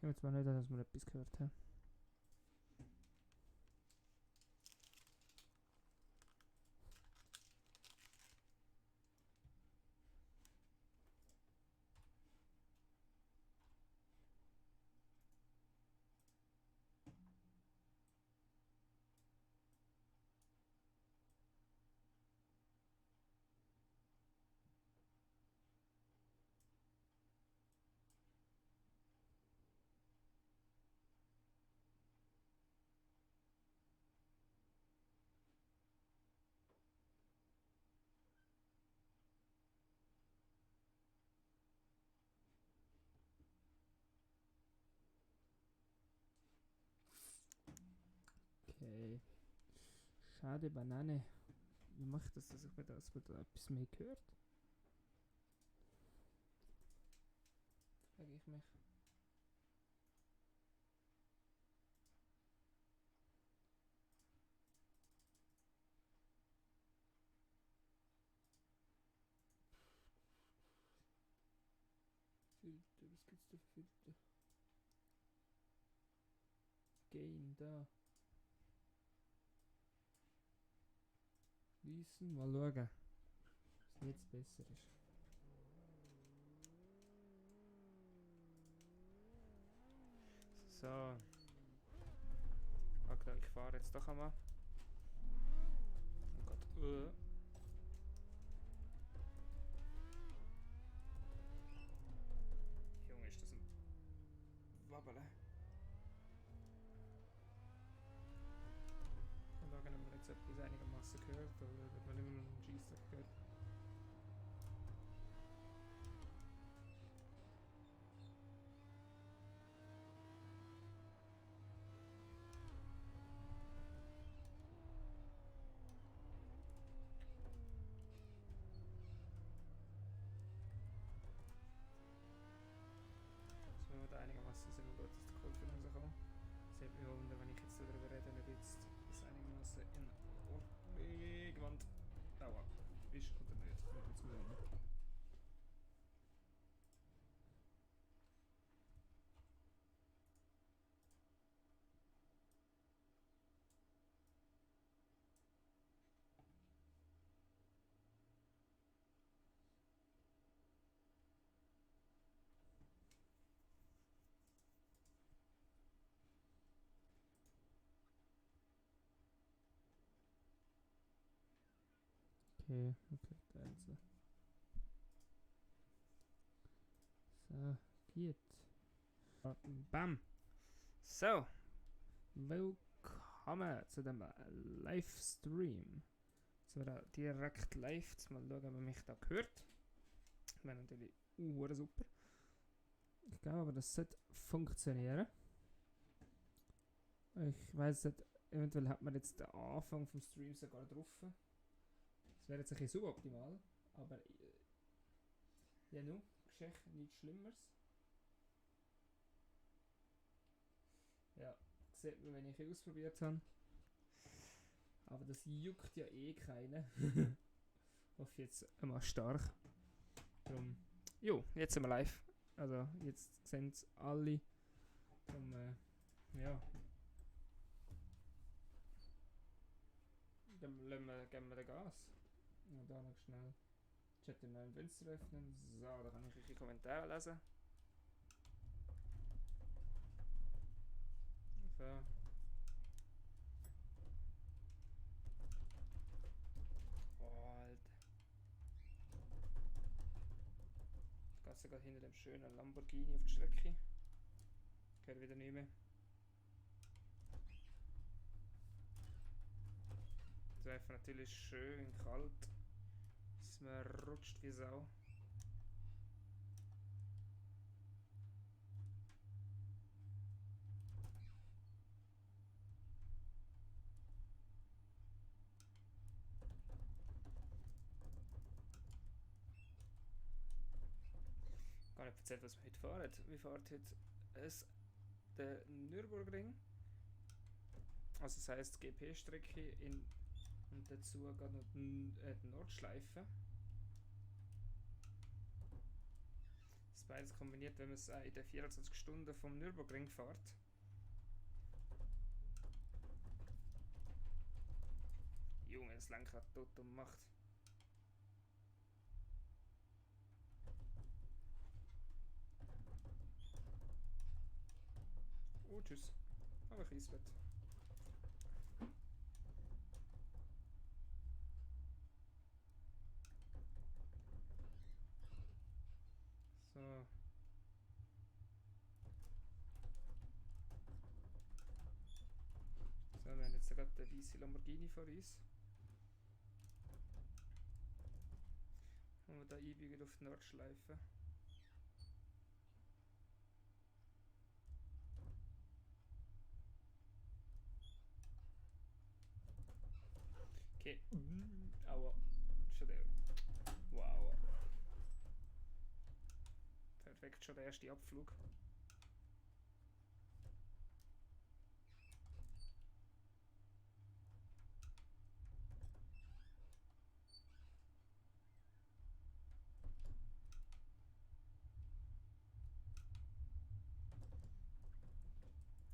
nehme jetzt mal nicht an, dass wir etwas gehört haben. Okay. Schade, Banane. Wie macht das, dass ich mir das wieder etwas mehr gehört? Frage ich mich. Filter, was gibt's da für Filter? Gain, da. Schließen, mal schauen, was jetzt besser ist. So. Okay, ich fahre jetzt doch einmal. Oh Gott. Junge, ist das ein Wabbele. Und schauen, ob man jetzt etwas einigermaßen gehört oder ob man immer noch einen G-Stack gehört. So, wenn wir da einigermaßen sind, wir gut aus der Kurve rauskommen. Es hat mich wundern, wenn ich jetzt darüber rede, ob jetzt das einigermaßen in Ordnung Gewand dauert ist oder nicht. Jetzt müssen wir okay, also. So, geht. Bam! So, willkommen zu dem Livestream. So, direkt live. Jetzt mal schauen, ob man mich da hört. Wäre natürlich super. Ich glaube aber, das sollte funktionieren. Ich weiss nicht, eventuell hat man jetzt den Anfang vom Stream sogar drauf. Das wäre jetzt ein bisschen suboptimal, aber ja, nun, Geschichte, nichts Schlimmeres. Ja, sieht man, wenn ich ausprobiert habe. Aber das juckt ja eh keinen. Hoffe jetzt einmal stark. Darum, jo, jetzt sind wir live. Also, jetzt sehen es alle. Darum, ja. Dann geben wir den Gas. Und da noch schnell Chat im neuen Fenster öffnen. So, da kann ich eure Kommentare lesen. So. Oh, Alter. Ich gehe sogar hinter dem schönen Lamborghini auf die Strecke. Gehört wieder nicht mehr. Das ist einfach natürlich schön kalt. Dass man rutscht wie Sau. Gar nicht erzählt, was wir heute fahren. Wir fahren heute den Nürburgring. Also das heisst GP-Strecke und dazu geht noch die Nordschleife. Das beides kombiniert, wenn man es in den 24 Stunden vom Nürburgring fährt. Junge, das Lenkrad tot macht. Oh, tschüss. Aber Kiesbett. So. So, wir haben jetzt gerade den weißen Lamborghini vor uns. Und wir da einbiegen auf die Nordschleife. Okay. Aua. Schon der. Wow. Perfekt, schon der erste Abflug.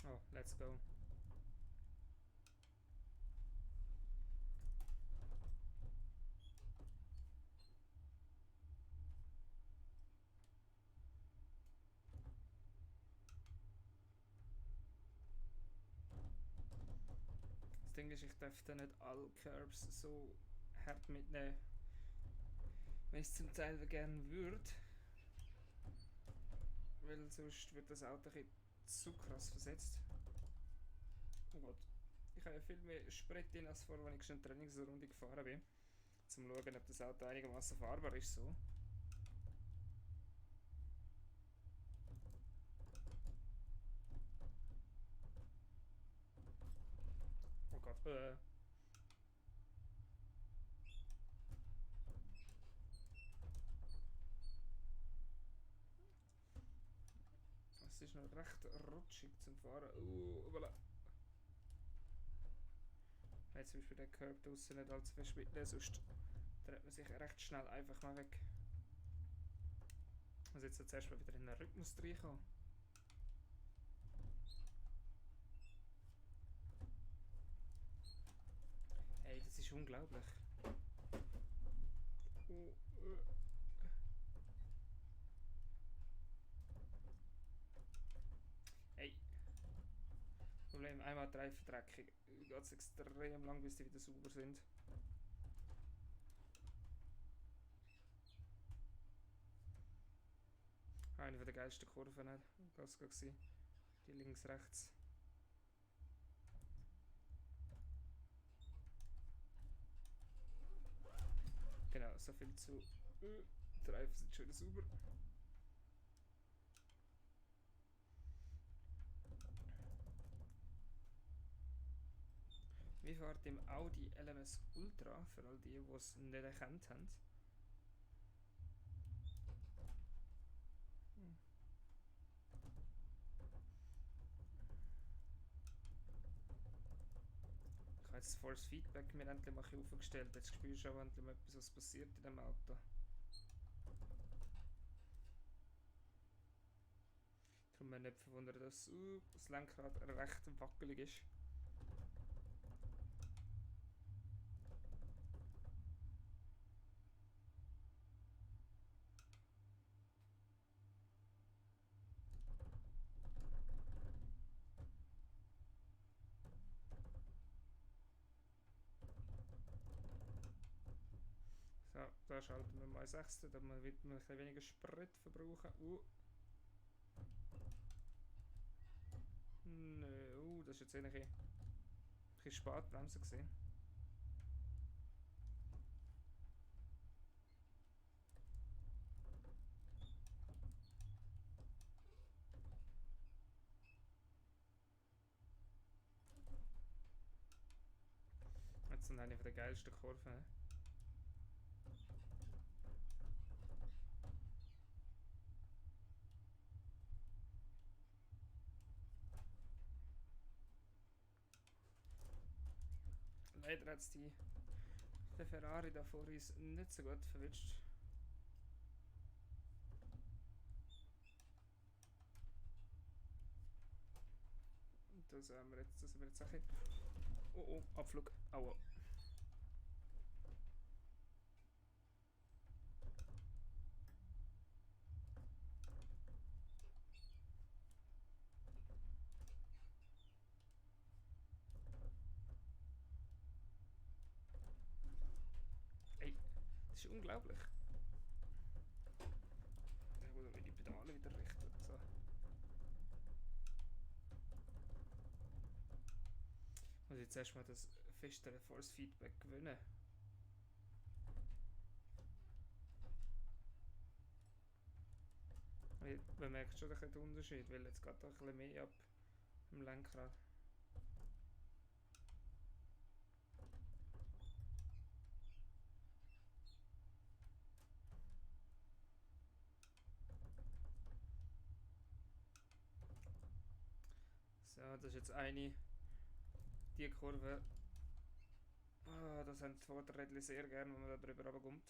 Oh, let's go. Das Ding ist, ich dürfte nicht alle Curbs so hart mitnehmen, wenn ich es zum Teil gerne würde. Weil sonst wird das Auto ein zu krass versetzt. Oh Gott. Ich habe ja viel mehr Sprit drin als vorher, wenn ich schon eine Trainingsrunde gefahren bin. Zum schauen, ob das Auto einigermaßen fahrbar ist so. Oh Gott, Es ist noch recht rutschig zum Fahren. Voilà. Jetzt zum Beispiel den Curb draussen nicht allzu fest mitnehmen, sonst dreht man sich recht schnell einfach mal weg. Ich muss jetzt zuerst mal wieder in den Rhythmus reinkommen. Hey, das ist unglaublich. Hey. Problem, einmal die Reifen dreckig. Geht es extrem lang, bis die wieder sauber sind. Eine der geilsten Kurven war das. Die links-rechts. Genau, so viel zu. Die Reifen sind schon wieder sauber. Wir fahren im Audi LMS Ultra, für all die, die es nicht erkannt haben. Ich habe jetzt volles Feedback mir endlich mal aufgestellt. Jetzt spürst du auch endlich mal etwas, was passiert in dem Auto. Ich kann mich nicht verwundern, dass das Lenkrad recht wackelig ist. So, da schalten wir mal 6, damit wir ein bisschen weniger Sprit verbrauchen. Nö, das ist jetzt eigentlich ein bisschen spät bremsen gesehen. Jetzt sind eine der geilsten Kurven. Leider hat es der Ferrari da vor uns nicht so gut verwischt. also haben wir jetzt, das haben wir jetzt auch ein... Oh oh, Abflug. Aua. Ey, das ist unglaublich. Ich muss die Pedale wieder richten. So. Muss jetzt erstmal das festere Force Feedback gewinnen. Man merkt schon den Unterschied, weil jetzt geht ein bisschen mehr ab im Lenkrad. So, das ist jetzt eine. Die Kurve. Ah, das haben die Vorderräder sehr gern, wenn man da drüber runterkommt.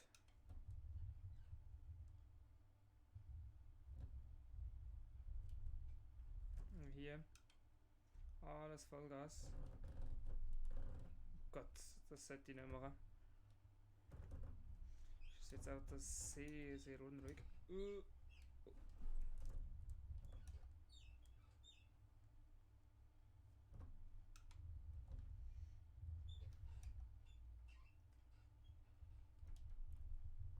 Und hier. Alles Vollgas. Gott, das sollte ich nicht machen. Ist jetzt auch das sehr, sehr unruhig.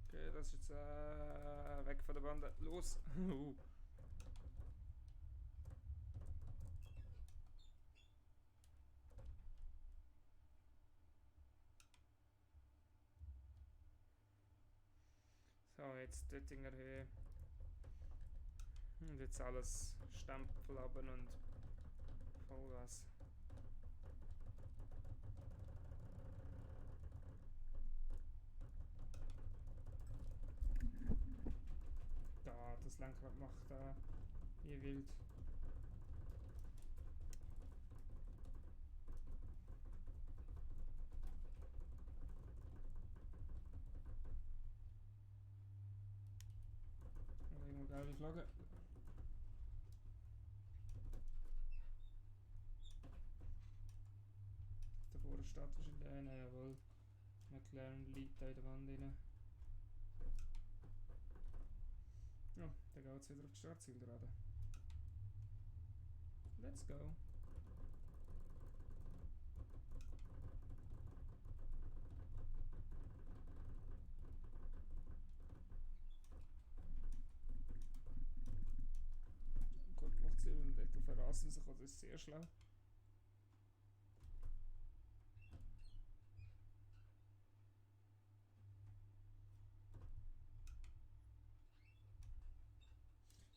Okay, das ist jetzt weg von der Bande. Los! So, jetzt Döttinger Höhe. Und jetzt alles Stempel haben und Vollgas. Da, das Lenkrad macht da wie wild. Irgendwo geile Flagge. Davor steht wahrscheinlich einer, jawohl. McLaren liegt da in der Wand rein. Ja, dann geht es wieder auf die Startzielgerade. Let's go. Gut macht es eben, dort verrasen sich, also ist sehr schlau.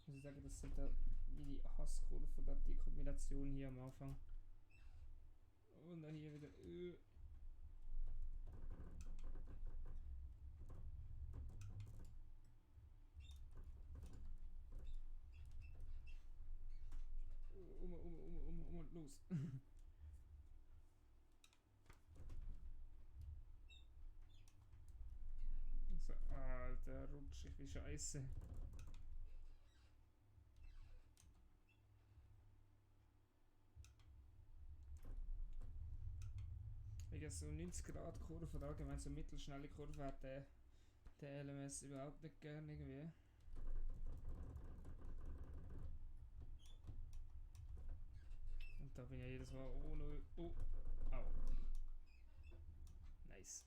Muss ich sagen, das sind da meine Hasskurve, die Kombination hier am Anfang. Und dann hier wieder. Los. So, Alter, rutsch ich wie Scheiße. Wegen so 90 Grad Kurve oder allgemein so mittelschnelle Kurve hat der LMS überhaupt nicht gern irgendwie. Und da bin ich jedes Mal oh no, oh, au. Nice.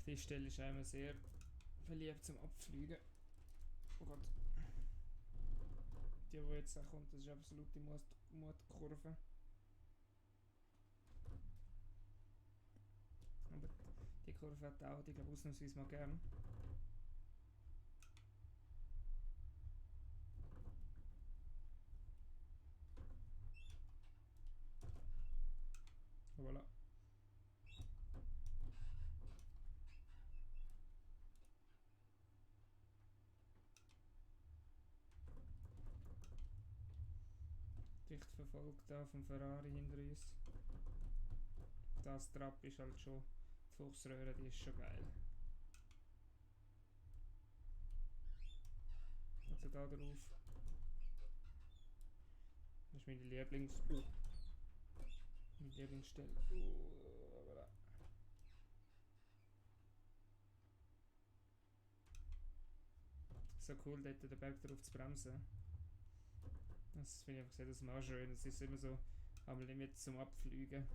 Die Stelle ist einmal sehr verliebt zum Abfliegen. Oh Gott. Die jetzt auch kommt, das ist absolute Mutkurve. Aber die Kurve hat auch, ich glaube, ausnahmsweise mal gern. Voilà. Dicht verfolgt da vom Ferrari hinter uns. Das Trap ist halt schon, die Flussröhre, die ist schon geil. Also da drauf. Das ist meine meine Lieblingsstelle. Voilà. So cool, dort den Berg drauf zu bremsen. Das finde ich einfach sehr schön. Es ist immer so am Limit zum Abfliegen.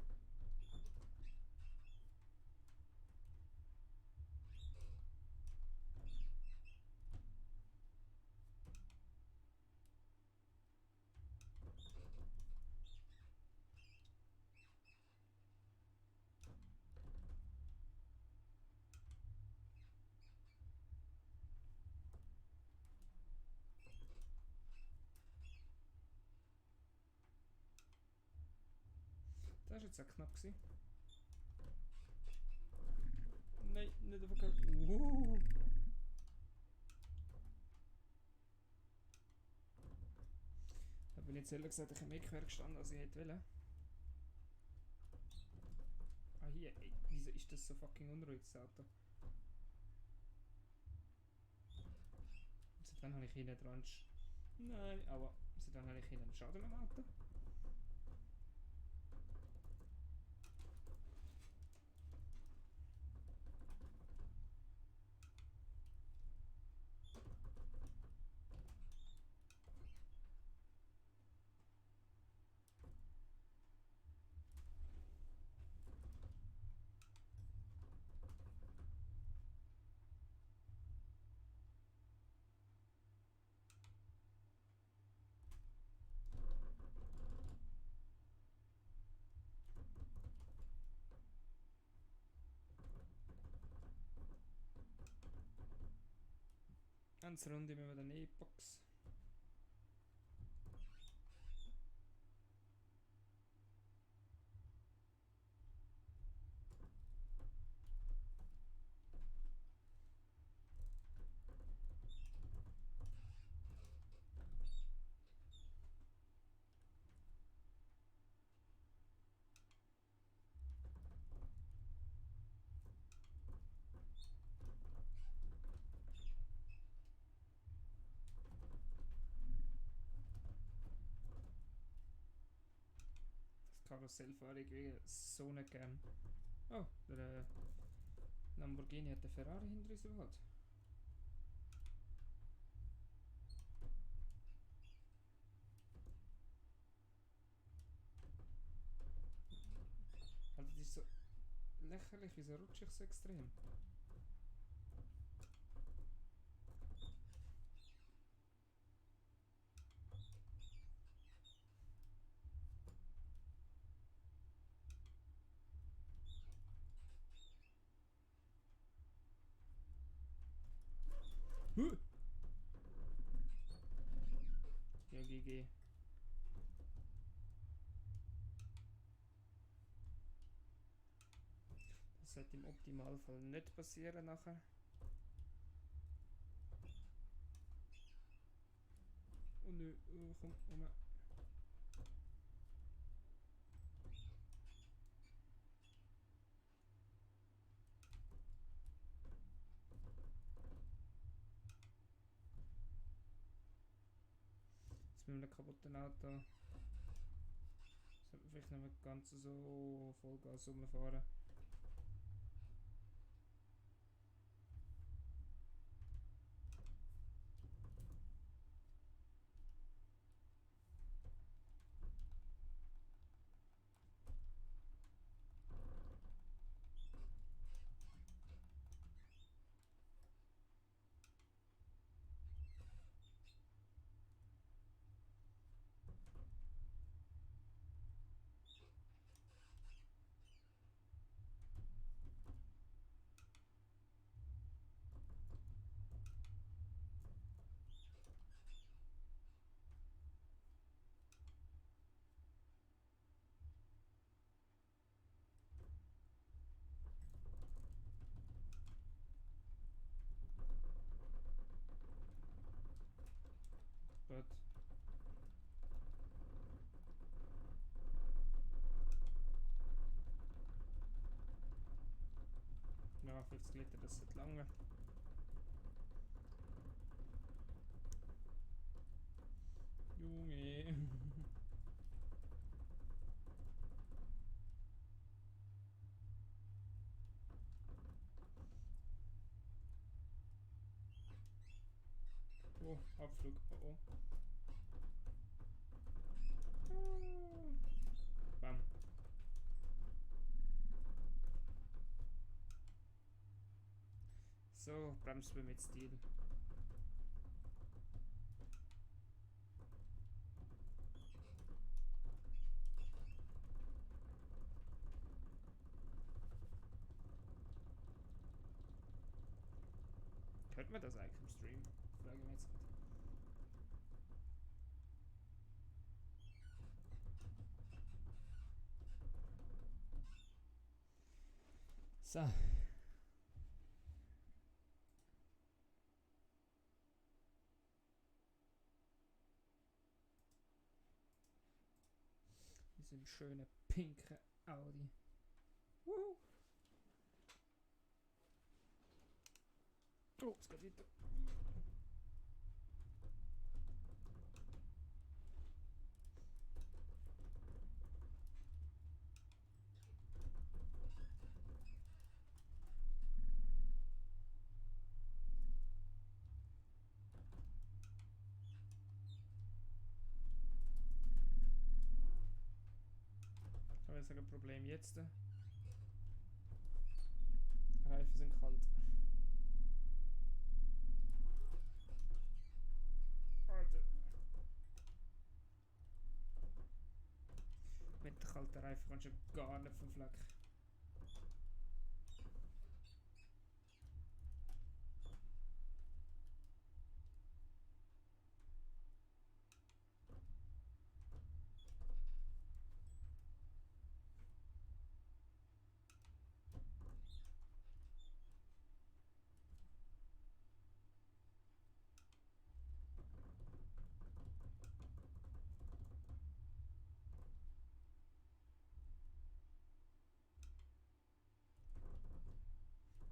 Das war jetzt auch knapp gewesen. Nein, nicht aufgehört. Da bin ich jetzt ehrlich gesagt ein bisschen mehr quer gestanden, als ich hätte wollen. Ah hier, ey, wieso ist das so fucking unruhig, das Auto? Seit wann habe ich hinten dran... Nein, aber seit wann habe ich hinten einen Schaden am Auto? Ganz Runde mit der E-Box. Karussell fahre ich so nicht gern. Oh, der Lamborghini hat den Ferrari hinter uns überholt. Also das ist so lächerlich, wieso rutsche ich so extrem? Ja, GG. Das sollte im Optimalfall nicht passieren nachher. Oh nö, oh, komm, komm. Jetzt mit einem kaputten Auto. Sollte man vielleicht nicht ganz so Vollgas rumfahren. Gott. Ja, 50 Liter, das ist lange. Junge. Oh, Abflug. Oh, oh. Bam. So, bremsen wir mit Stil. Hört man das eigentlich im Stream? Frage ich mich jetzt gerade. So. Wir sind schöne pinke Audi. Woohoo. Oh, es geht weiter. Ich habe jetzt ein Problem jetzt. Reifen sind kalt. Alter. Mit der kalten Reifen kommst du gar nicht vom Fleck.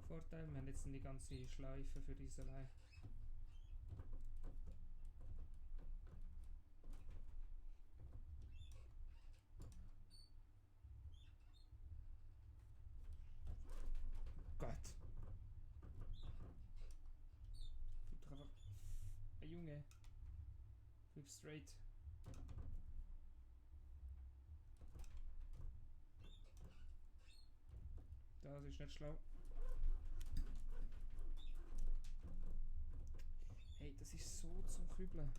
Vorteil, wir haben jetzt die ganze Schleife für Isolei. Gott! Gib doch einfach. Ein Junge! Flip straight! Das ist nicht schlau. Hey, das ist so zum Kübeln.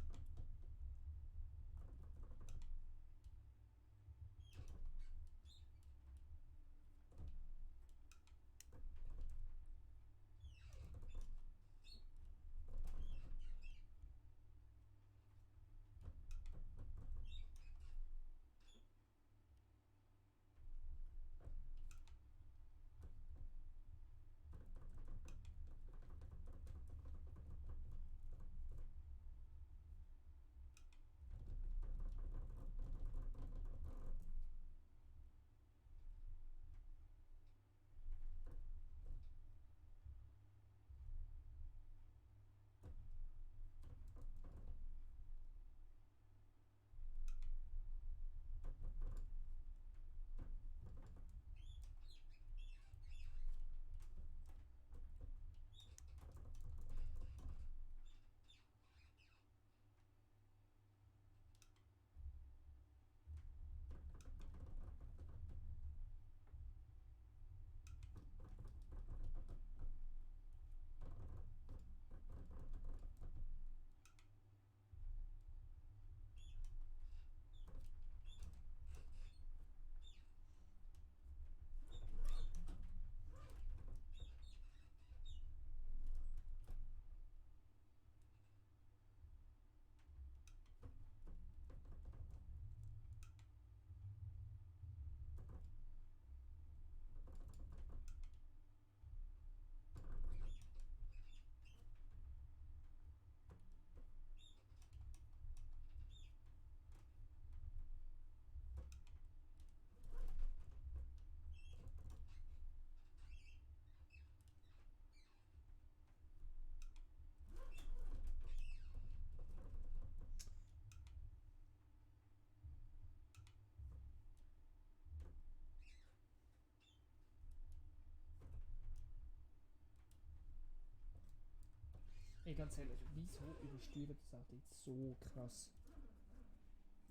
ganz ehrlich, wieso übersteuert das Auto jetzt so krass?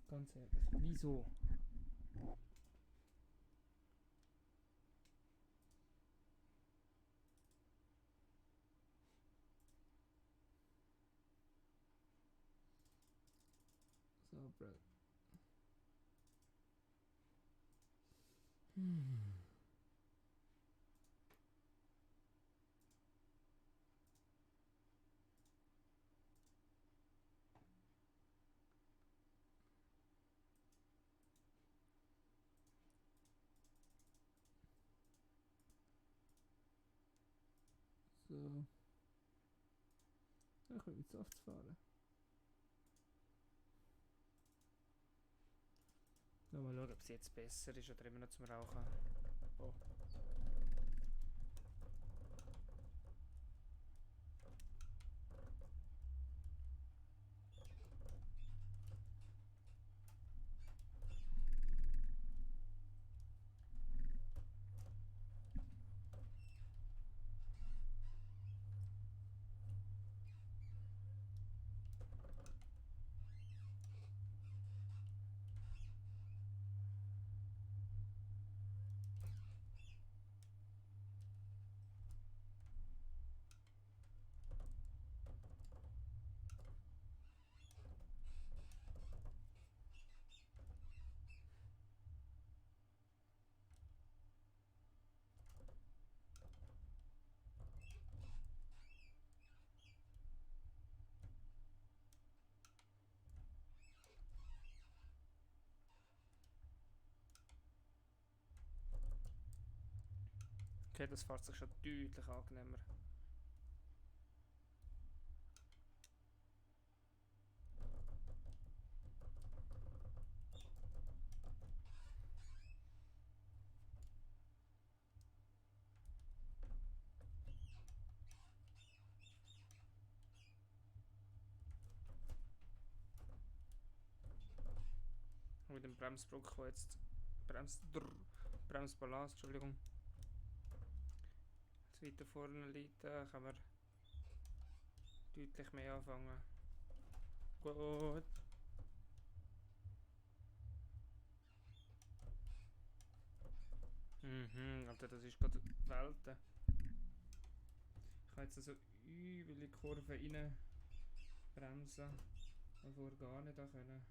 Ganz ehrlich, wieso? So, Bro. So. Ich will mit Soft fahren. Mal schauen, ob es jetzt besser ist oder immer noch zum Rauchen. Oh. Okay, das fährt sich schon deutlich angenehmer. Mit dem Bremsblock, wo jetzt Bremsbalance, Entschuldigung, jetzt weiter vorne liegt, kann man deutlich mehr anfangen. Gut. Alter, das ist gerade Welten. Ich kann jetzt also übel in die Kurve rein bremsen, obwohl gar nicht da können.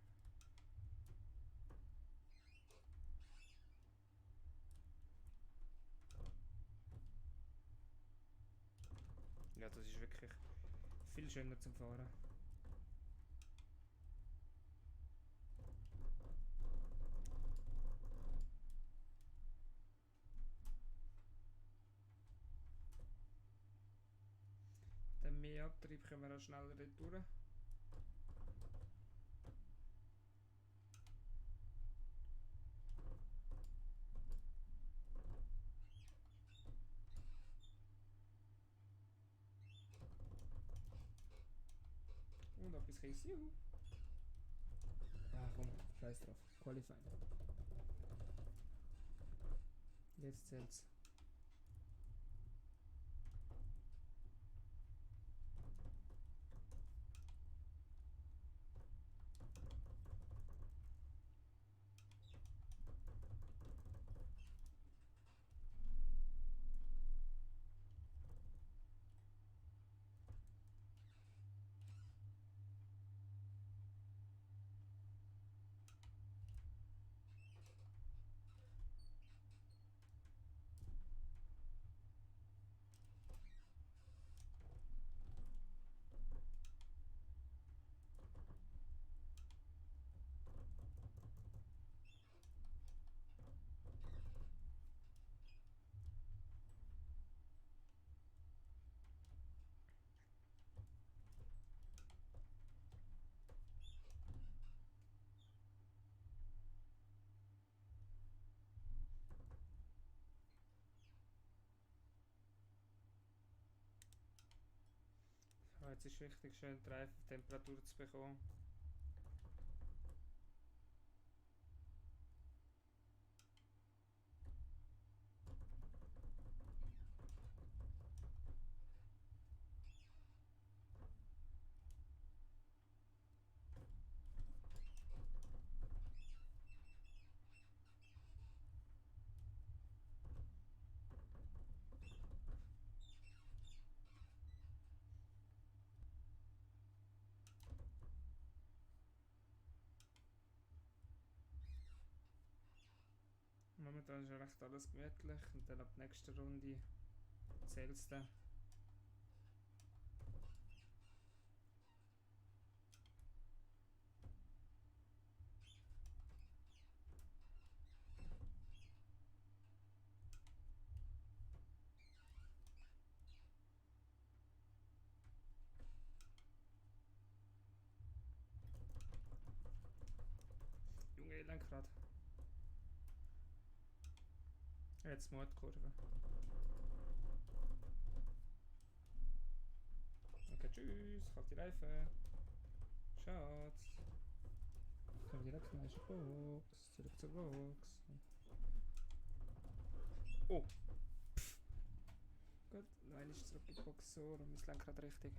Ja, das ist wirklich viel schöner zum Fahren. Den Mehr-Abtrieb können wir auch schneller dort durch. Und etwas Kies. Juhu. Ja komm, scheiß drauf. Qualified. Jetzt zählt's. So, jetzt ist wichtig, schön die Reifentemperatur zu bekommen. Momentan ist ja recht alles gemütlich und dann ab der nächsten Runde zählt es dann. Junge Lenkrad. Jetzt Mordkurve. Okay, tschüss, halt die Reifen. Schatz. Komm direkt in die Box. Zurück zur Box. Oh! Pff. Gut, nein, ist zurück in die Box. So, dann ist das Lenkrad richtig.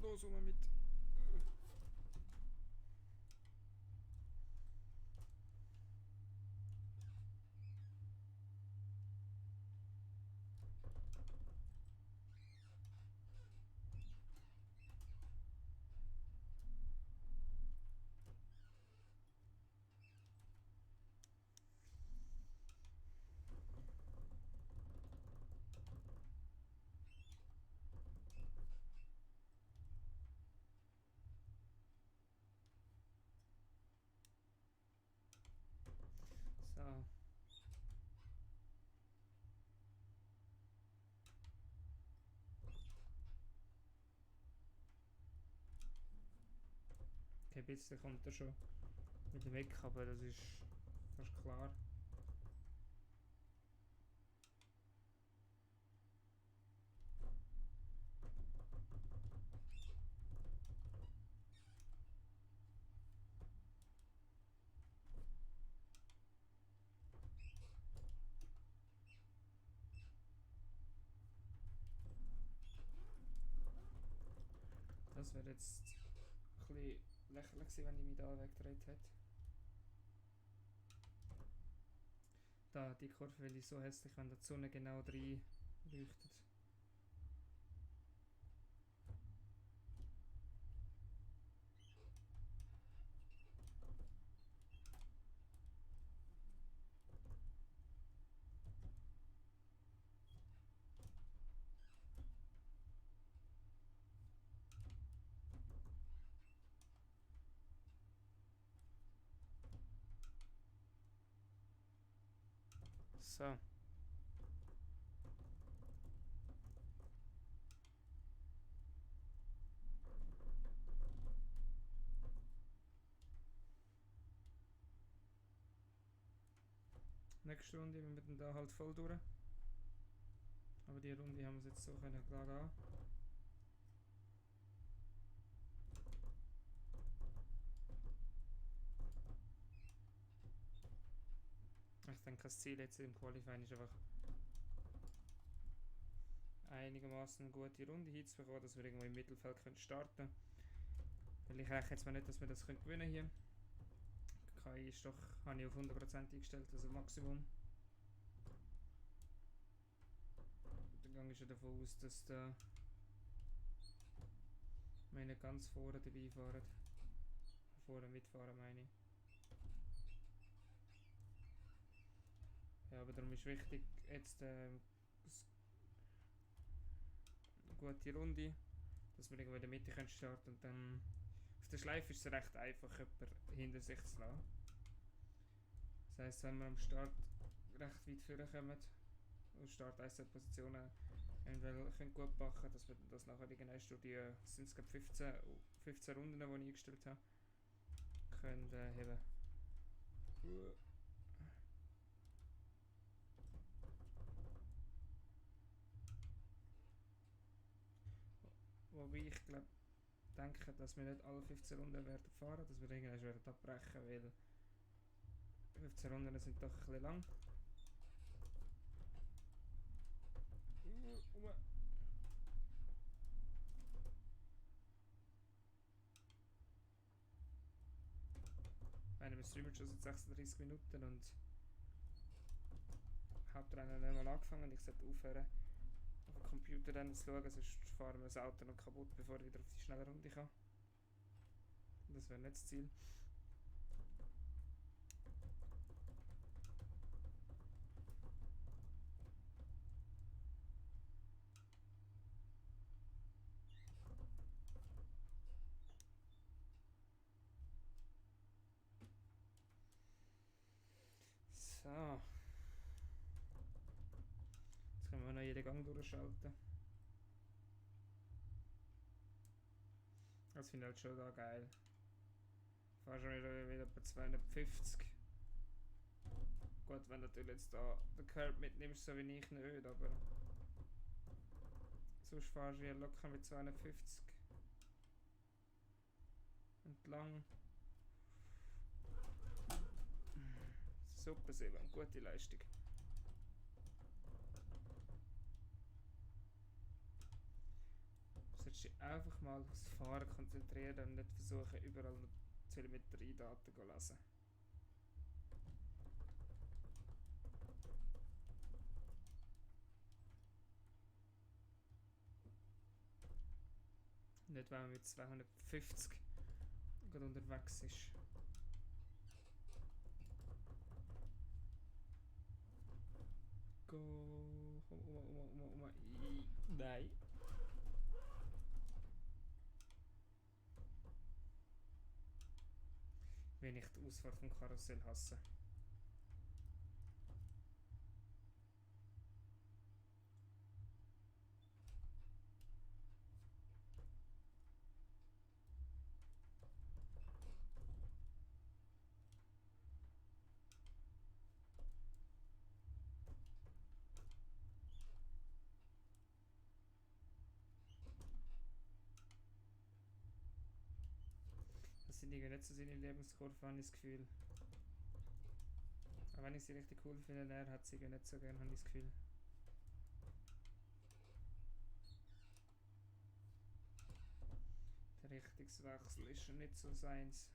Los, mit. So. Okay, ein bisschen kommt er schon wieder weg, aber das ist fast klar. Das wäre jetzt ein bisschen lächerlich gewesen, wenn ich mich da weggedreht hätte. Da, die Kurve finde ich so hässlich, wenn da die Sonne genau rein leuchtet. So. Nächste Runde, wir müssen da halt voll durch. Aber die Runde haben wir jetzt so können klar an. Ich denke, das Ziel jetzt im Qualifying ist einfach einigermaßen eine gute Runde hinzubekommen, dass wir irgendwo im Mittelfeld starten können. Weil ich rechne jetzt mal nicht, dass wir das gewinnen können hier. KI ist doch, habe ich auf 100% eingestellt, also Maximum. Dann gehe ich ja davon aus, dass da wir nicht ganz vorne dabei fahren. Vorne mitfahren meine ich. Ja, aber darum ist wichtig, jetzt eine gute Runde, dass wir irgendwo in der Mitte starten können und dann auf der Schleife ist es recht einfach, jemanden hinter sich zu lassen. Das heisst, wenn wir am Start recht weit vorne kommen, und Start 1 Positionen können gut machen, dass wir das nachher irgendwann durch die, sind es glaube 15 Runden, die ich eingestellt habe, können heben. Wobei ich denke, dass wir nicht alle 15 Runden werden fahren, dass wir irgendwann werden abbrechen, weil 15 Runden sind doch ein bisschen lang. Wir streamen schon seit 36 Minuten und Hauptrennen nicht mal angefangen. Ich sollte aufhören. den Computer dann zu schauen, sonst fahren wir das Auto noch kaputt, bevor ich wieder auf die schnelle Runde kann. Das wäre nicht das Ziel. So. Jetzt können wir noch jeden Gang durchschalten. Das finde ich halt schon da geil. Ich fahre schon wieder bei 250. Gut, wenn du natürlich jetzt da den Curb mitnimmst, so wie ich nicht, aber sonst fahrst du ja locker mit 250 entlang. Super, Silvan, gute Leistung. Du solltest dich einfach mal aufs Fahren konzentrieren und nicht versuchen, überall noch Telemetriedaten zu lesen. Nicht, wenn man mit 250 gerade unterwegs ist. Go. Nein. Wenn ich die Ausfahrt vom Karussell hasse. Das sind irgendwie nicht so seine Lebenskurve, habe ich das Gefühl. Aber wenn ich sie richtig cool finde, er hat sie nicht so gern, habe ich das Gefühl. Der Richtungswechsel ist schon nicht so seins.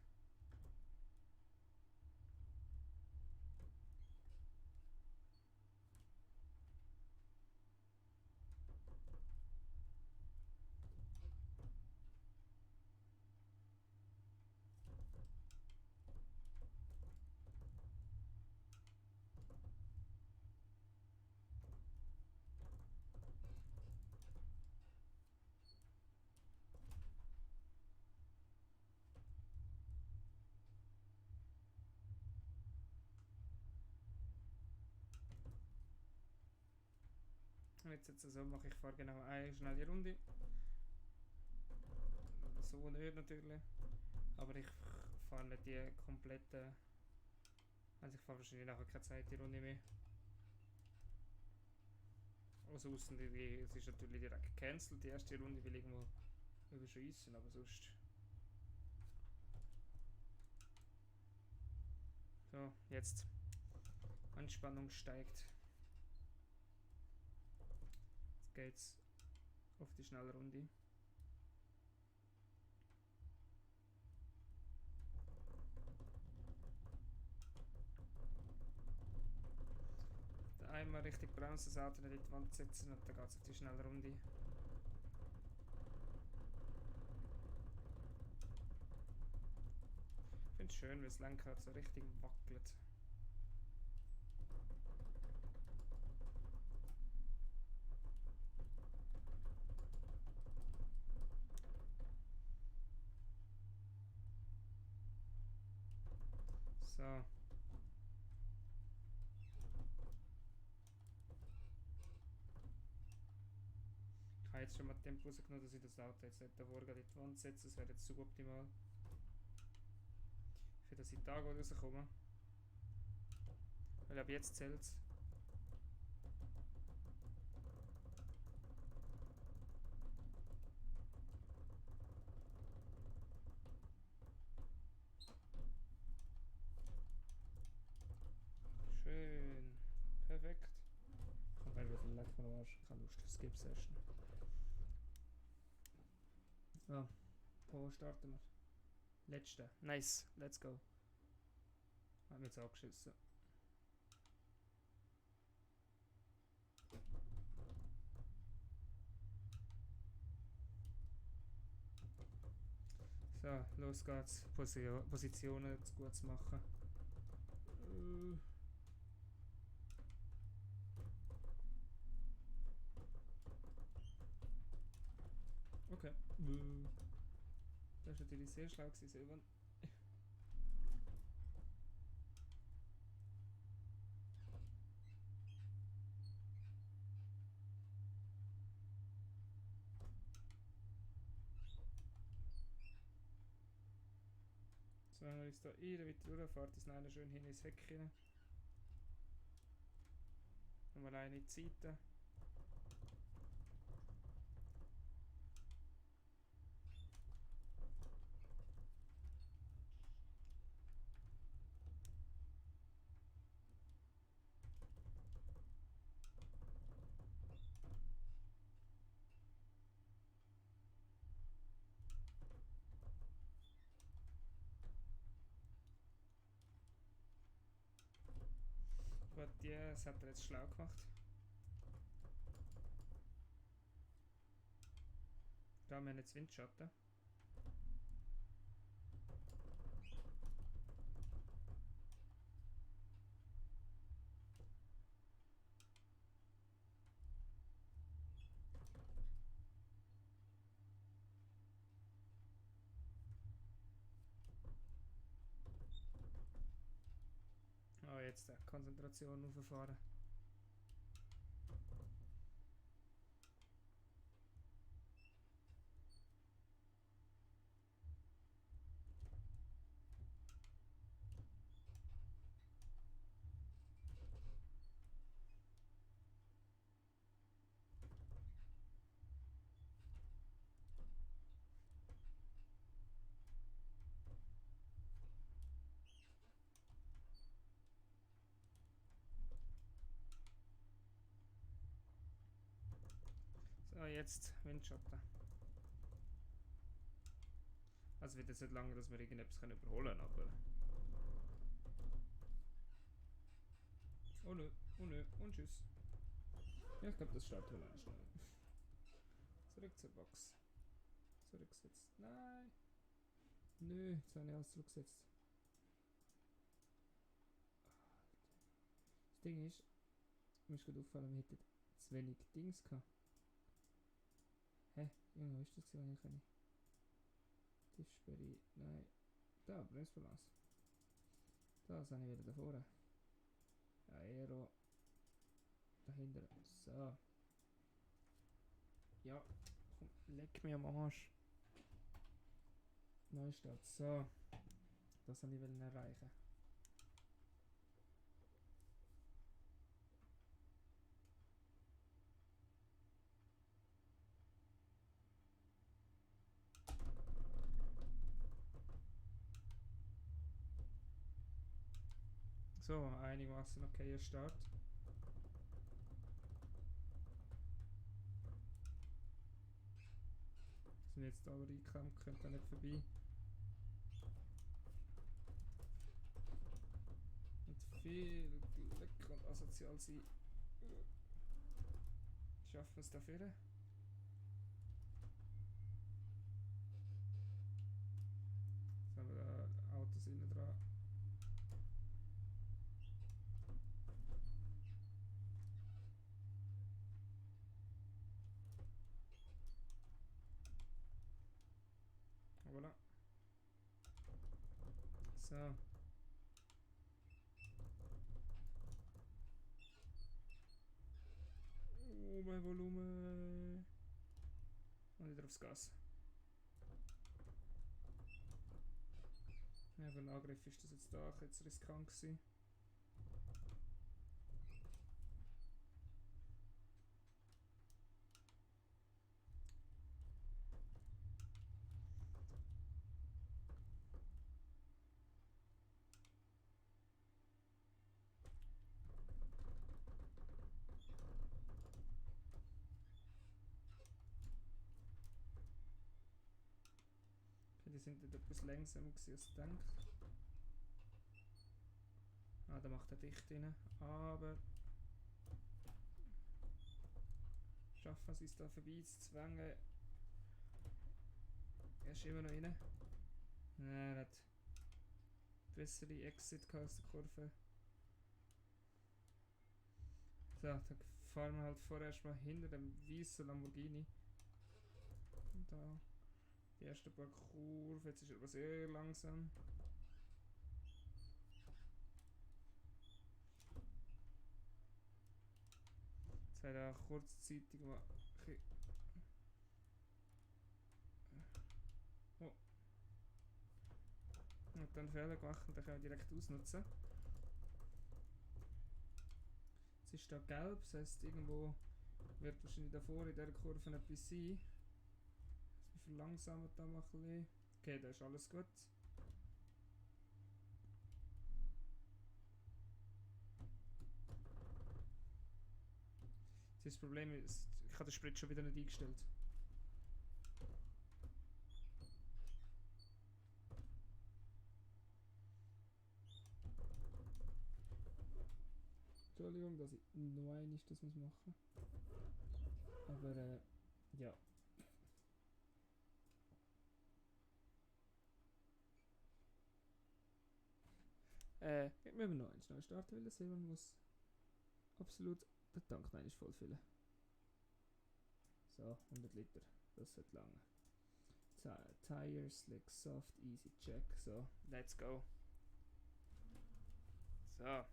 Und jetzt so mache ich fahre genau eine schnelle Runde. So nicht natürlich. Aber ich fahre nicht die komplette. Also ich fahre wahrscheinlich nachher keine zweite Runde mehr. Also aussen es ist natürlich direkt gecancelt, die erste Runde will irgendwo überschießen, aber sonst. So, jetzt. Anspannung steigt. Jetzt geht's auf die Schnellrunde. Einmal richtig bremsen, das Auto nicht in die Wand setzen und dann geht's auf die Schnellrunde. Ich finde es schön, wie das Lenkrad so richtig wackelt. So. Ich habe jetzt schon mal Tempo rausgenommen, dass ich das Auto jetzt nicht davor in die Wand setze. Das wäre jetzt suboptimal. Für dass ich da rauskomme. Weil ab jetzt zählt es. Schön. Perfekt. Komm, weil wir vielleicht von Arsch. Keine Lust auf Skip Session. So. Wo starten wir? Letzte. Nice. Let's go. Hat mir jetzt angeschissen. So, los geht's. Positionen gut zu machen. Okay. Das war natürlich sehr schlau gewesen, Silvan. So, wenn wir uns da weiter durchfahren, ist einer schön hin ins Heck rein. Und mal eine in die Seite. Gut, das hat er jetzt schlau gemacht. Da haben wir jetzt Windschatten. Ah, jetzt Konzentration auffahren. So, jetzt Windschatten. Also wird jetzt nicht lange, dass wir irgendetwas überholen können, aber... Oh nö, und tschüss. Ja, ich glaube, das startet allein schnell. Zurück zur Box. Zurückgesetzt. Nein! Nö, jetzt habe ich alles zurückgesetzt. Das Ding ist, mir ist gerade aufgefallen, wir hätten zu wenig Dings gehabt. Hä? Irgendwo ist das gesehen, ich kann. Tischsperre. Nein. Da, Bremsbalance. Das habe ich wieder davor. Aero. Dahinter. So. Ja. Komm, leck mir am Arsch. Neustart. So. Das wollte ich erreichen. So, einigermaßen okayer Start. Sind jetzt da reingekommen, können da nicht vorbei. Und viel Glück und asozial sein. Schaffen wir es dafür? Jetzt haben wir da Autos innen dran. Voilà. So. Oh, mein Volumen. Und wieder aufs Gas. Ja, für einen Angriff ist das jetzt da jetzt riskant gewesen. Die sind dort etwas langsamer gewesen, als ich denke. Ah, da macht er dicht rein. Aber schaffen sie es da vorbei zu zwängen. Er ist immer noch rein. Er hat bessere Exit gehabt aus der Kurve. So, dann fahren wir halt vorerst mal hinter dem weißen Lamborghini. Und da die ersten paar Kurven, jetzt ist er aber sehr langsam. Jetzt hat er kurzzeitig mal ein bisschen. Oh. Und dann Fehler gemacht und dann können wir direkt ausnutzen. Es ist da gelb, das heisst irgendwo wird wahrscheinlich davor in dieser Kurve etwas sein. Wir verlangsamen da mal ein bisschen. Okay, da ist alles gut. Das Problem ist, ich habe den Sprit schon wieder nicht eingestellt. Entschuldigung, dass ich noch einmal das machen muss. Aber ja. Wir müssen noch eins neu starten, weil der Simon muss absolut den Tank noch voll füllen. So, 100 Liter, das sollte lange. Tire, slick, soft, easy, check. So, let's go. So.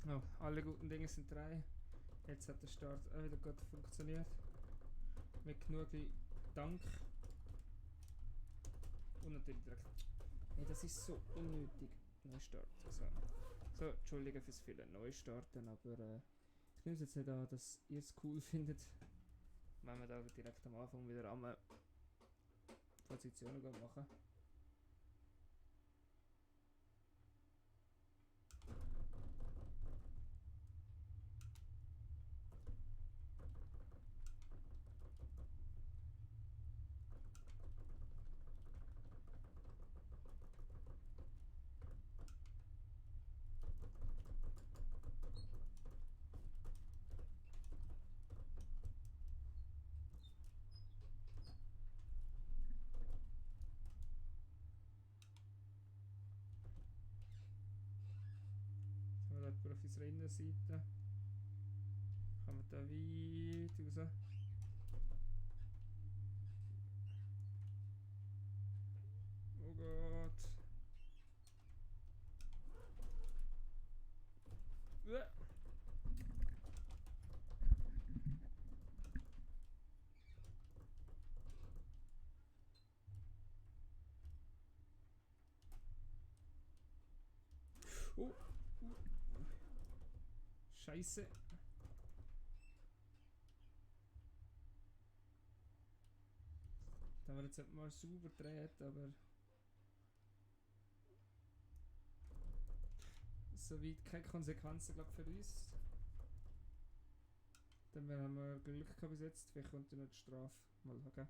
Oh, alle guten Dinge sind 3. Jetzt hat der Start auch wieder gut funktioniert. Mit genug Dank. Und natürlich direkt. Hey, das ist so unnötig. Neustart. So, Entschuldigung fürs viele Neustarten, aber ich nehme es jetzt nicht an, dass ihr es cool findet, wenn wir da direkt am Anfang wieder einmal Positionen machen. Jetzt haben wir dort auf unserer Innenseite. Kann man da weit raus. Oh Gott. Oh. Scheiße. Da haben wir jetzt mal sauber gedreht, aber soweit keine Konsequenzen, glaube für uns. Dann haben wir Glück gehabt bis jetzt, vielleicht kommt ja noch die Strafe. Mal schauen.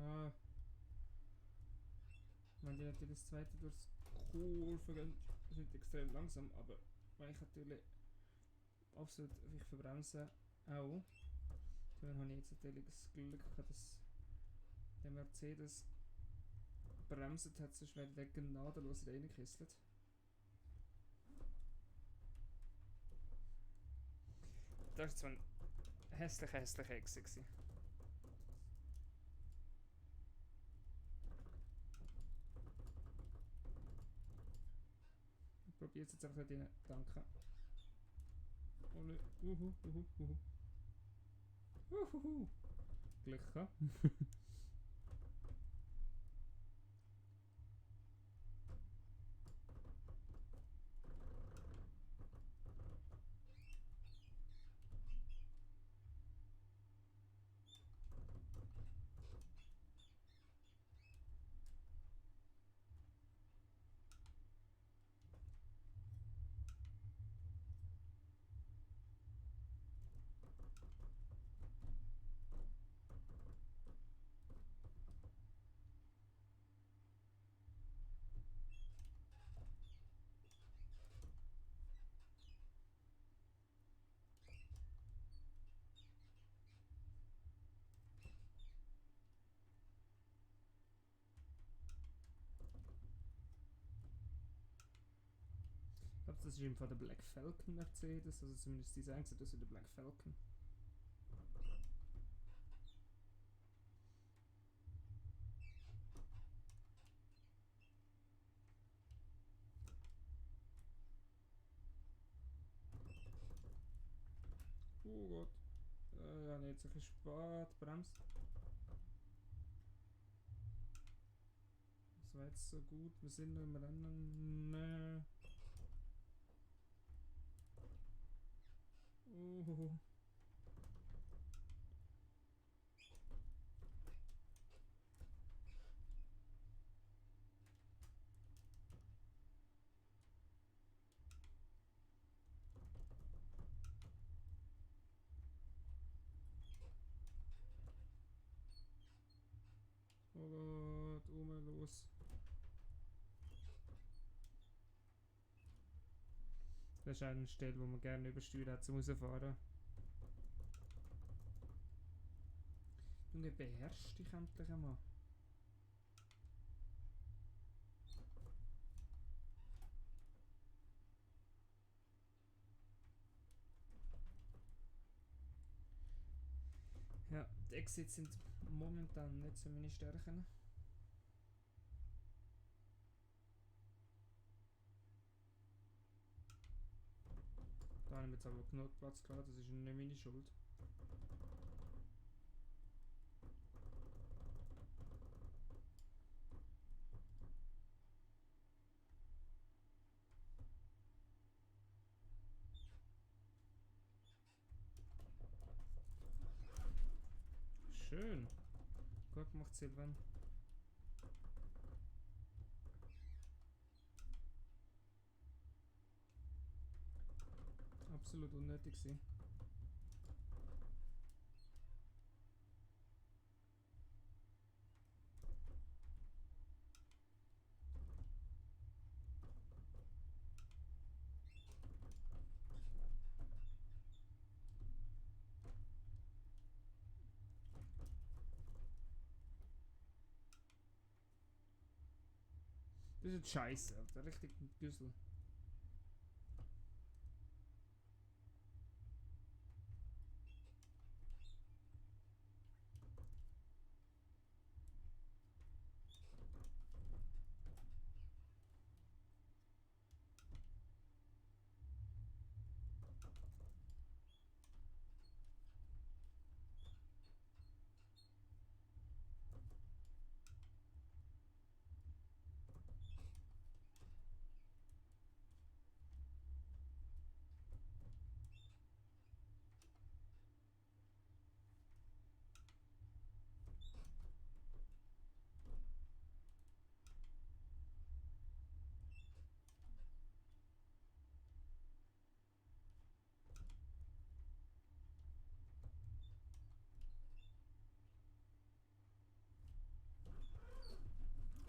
Ah. Wenn die natürlich das zweite durchs Kurve gehen, sind extrem langsam, aber wenn ich natürlich absolut ich verbremse auch, dann habe ich jetzt natürlich das Glück gehabt, dass der Mercedes bremset hat, sonst wäre der gnadenlos reingekesselt. Das war zwar ein hässlicher Exit gewesen. Ich probiere es jetzt einfach nicht rein. Danke. Oh ne. Glück gehabt. das ist im Fall der Black Falcon Mercedes, also zumindest die sagen, das ist der Black Falcon. Oh Gott. Ja, jetzt ein bisschen spät. Bremst. Das war jetzt so gut. Wir sind noch im Rennen. Nee. Oh. Oh Gott, los. Das ist eine Stelle, wo man gerne übersteuern hat zum rausfahren. Junge, beherrsch dich endlich einmal. Ja, die Exits sind momentan nicht so meine Stärken. Da haben wir jetzt aber genug Platz gehabt, das ist nicht meine Schuld. Schön. Gut gemacht, Silvan. Absolut unnötig gewesen. Das ist jetzt scheiße, Alter. Richtig ein Güssel.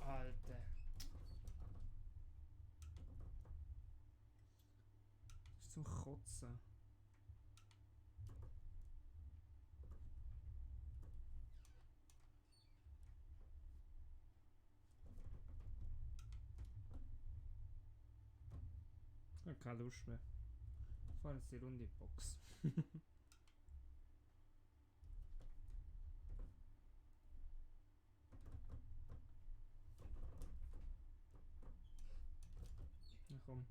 Alter. Das ist zum Kotzen. Ich habe keine Lust mehr. Ich fahre jetzt die Runde Box. Na komm.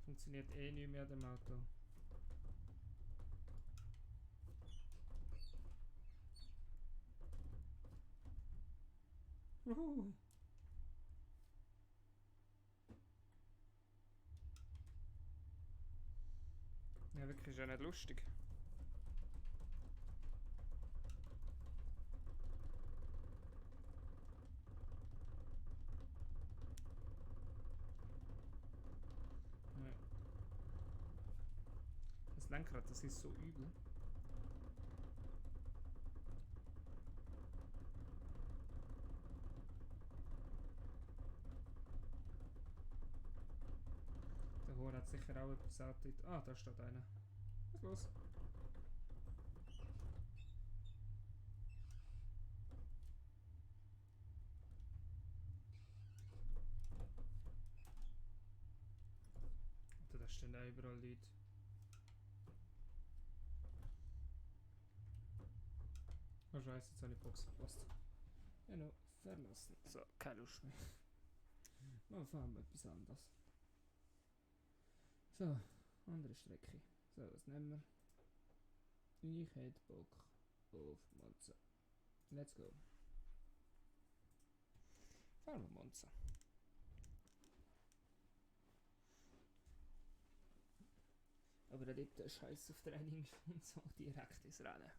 Funktioniert eh nicht mehr dem Auto. Wuhu. Ja, wirklich ist ja nicht lustig. Ja. Das Lenkrad, das ist so übel. Der Hora hat sicher auch etwas angetötet. Ah, da steht einer. Was los? Da stehen auch überall Leute. Oh scheiße, jetzt habe ich die Box verpasst. Genau, verlassen. So, keine Lust mehr. Mal fahren wir etwas anderes. So, andere Strecke. So, was nehmen wir? Ich hätte Bock auf Monza. Let's go. Fahren wir Monza. Aber da liegt der Scheiß auf Training und so direkt ins Rennen.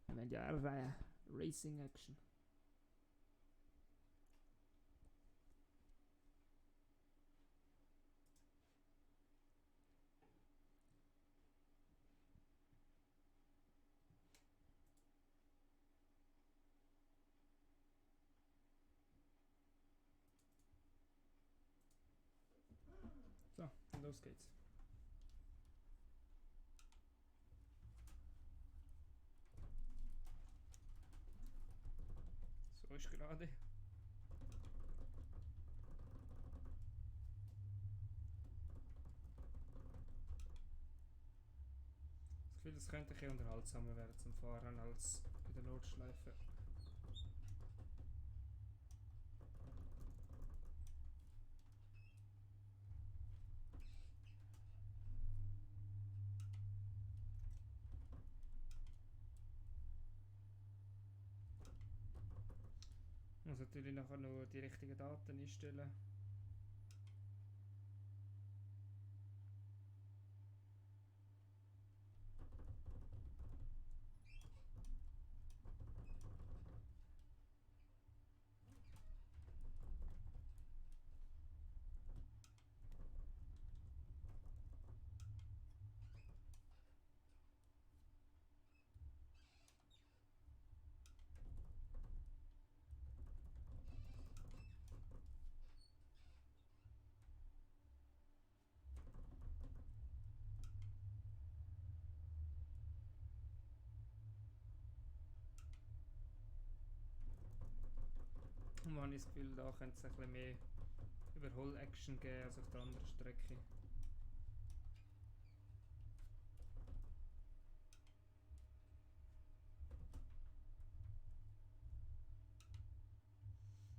Wir haben ja auch Racing Action. So, los geht's. So ist gerade. Das Gefühl, das könnte ein bisschen unterhaltsamer werden zum Fahren als in der Notschleife. Ich muss natürlich nachher noch die richtigen Daten einstellen. Und man habe ich das Gefühl, da könnte es ein bisschen mehr Überhol-Action geben als auf der anderen Strecke.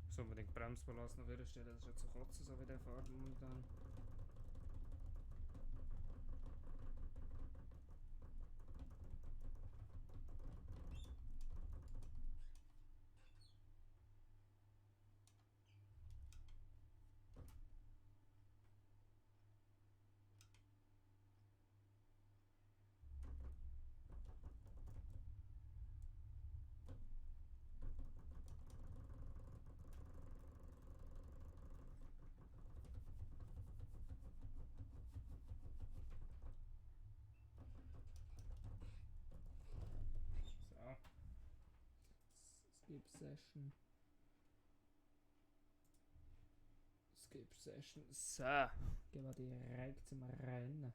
So unbedingt Bremsbalance noch wieder stellen, das ist ja zu kotzen, so wie der fährt momentan. So. Skip Session. Skip Session. So. Gehen wir direkt zum Rennen.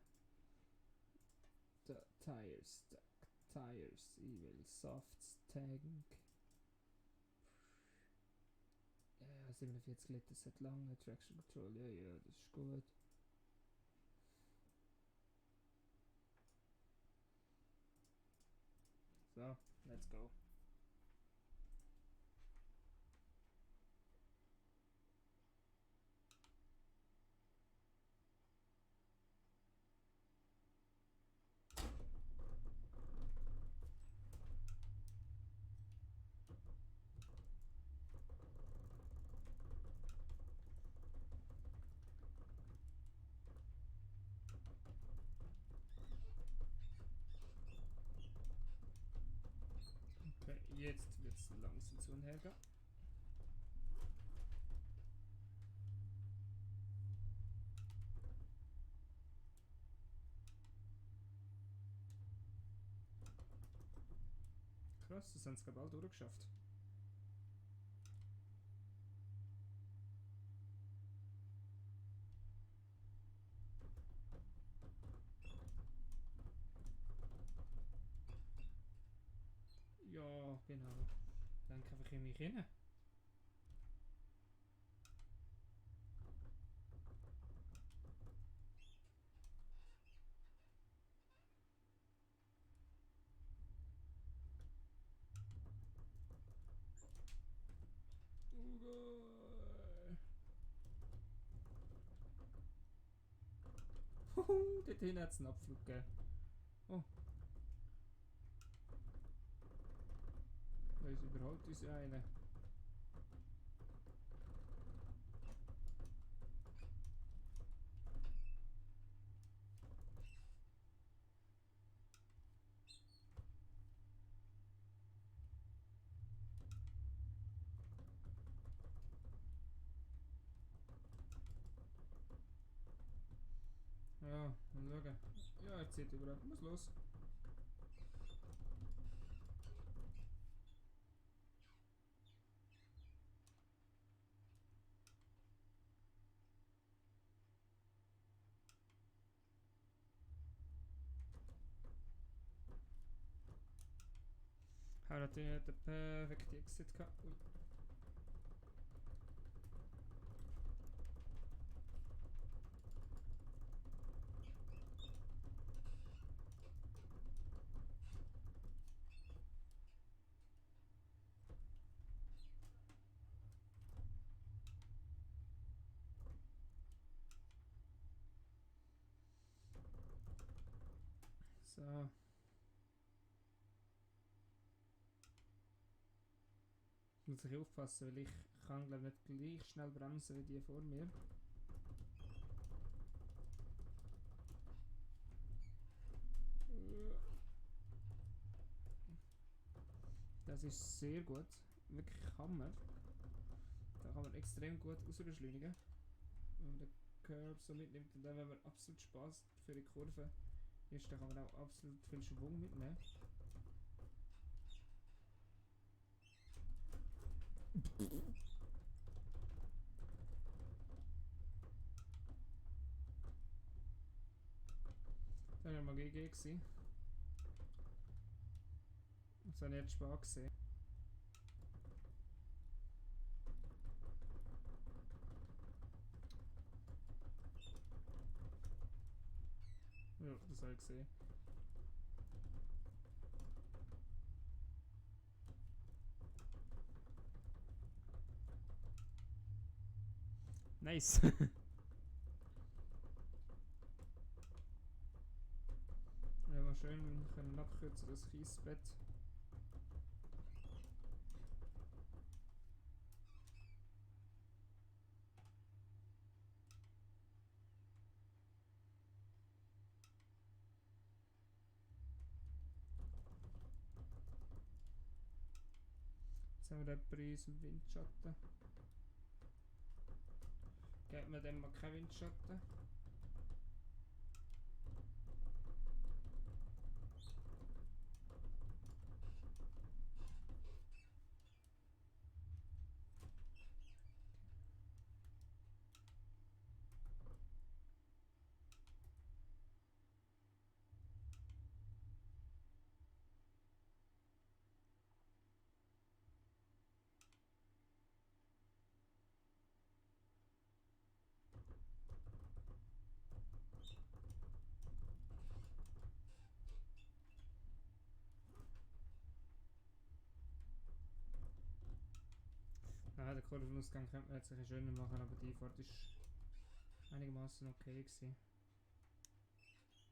Tires. Tires. Ich will Softs Tank. Ja, 47 Liter sind lange. Traction Control. Ja, das ist gut. So, let's go. Okay, jetzt wird es langsam zu und her gehen. Krass, das haben sie bald durchgeschafft. Genau. Dann einfach in mich rein. Huhu, dort hinten hat es einen Abflug gegeben. Oh. Da ist überhaupt uns eine. Ja, mal schauen. Ja, er zieht überhaupt. Was los? Hat natürlich nicht den perfekten Exit gehabt. Ui. So. Muss ich aufpassen, weil ich kann glaube nicht gleich schnell bremsen wie die vor mir. Das ist sehr gut. Wirklich Hammer. Da kann man extrem gut ausbeschleunigen. Wenn man den Curb so mitnimmt und dann, wenn man absolut Spaß für die Kurve ist, dann kann man auch absolut viel Schwung mitnehmen. Das war mal GG gewesen. Das habe ich jetzt spät gesehen. Ja, das habe ich gesehen. Nice. Ja, mal schön können abkürzen, das Kiesbett. Jetzt haben wir den Preis im Windschatten. Gibt man dem mal keinen Windschatten? Nein, der Kurvenausgang könnte man jetzt ein bisschen schöner machen, aber die Fahrt ist einigermaßen okay gewesen.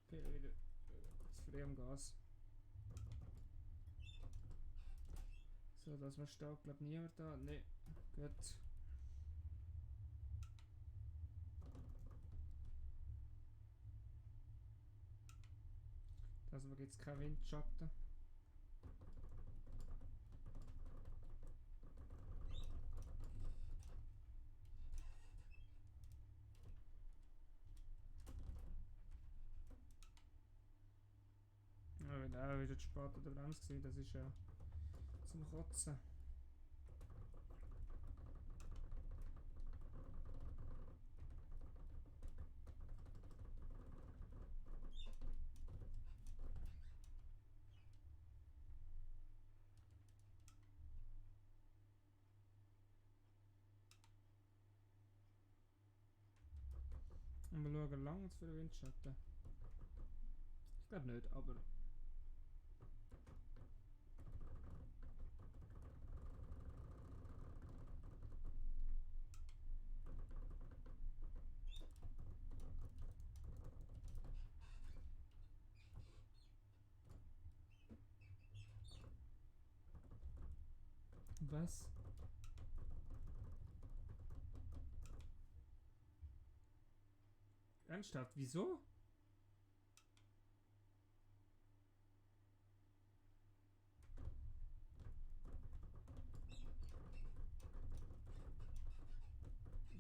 Okay, wieder zu früh am Gas. So, dass man steht, glaube ich, niemand da. Ne, gut. Also gibt es keinen Windschatten. Ja, wenn auch wieder zu spät an der Bremse gewesen, das ist ja zum Kotzen. Mal schauen, lang für den Windschatten. Ich glaube nicht, aber... Was? Ernsthaft? Wieso?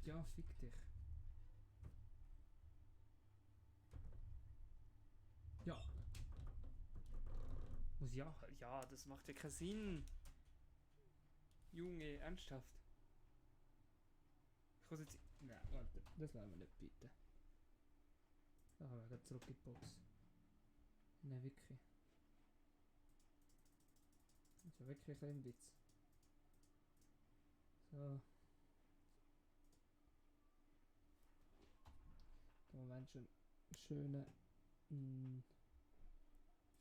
Ja, fick dich. Ja. Muss ja. Ja, das macht ja keinen Sinn. Junge, ernsthaft. Ich muss jetzt. Nein, warte, das wollen wir nicht bitte. Da haben wir zurück in die Box. Nein, wirklich. Das ist ja wirklich ein Witz. So. Da Moment schon schöne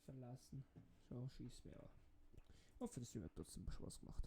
verlassen. So, schieß mir an. Hoffe, das hat trotzdem Spaß gemacht.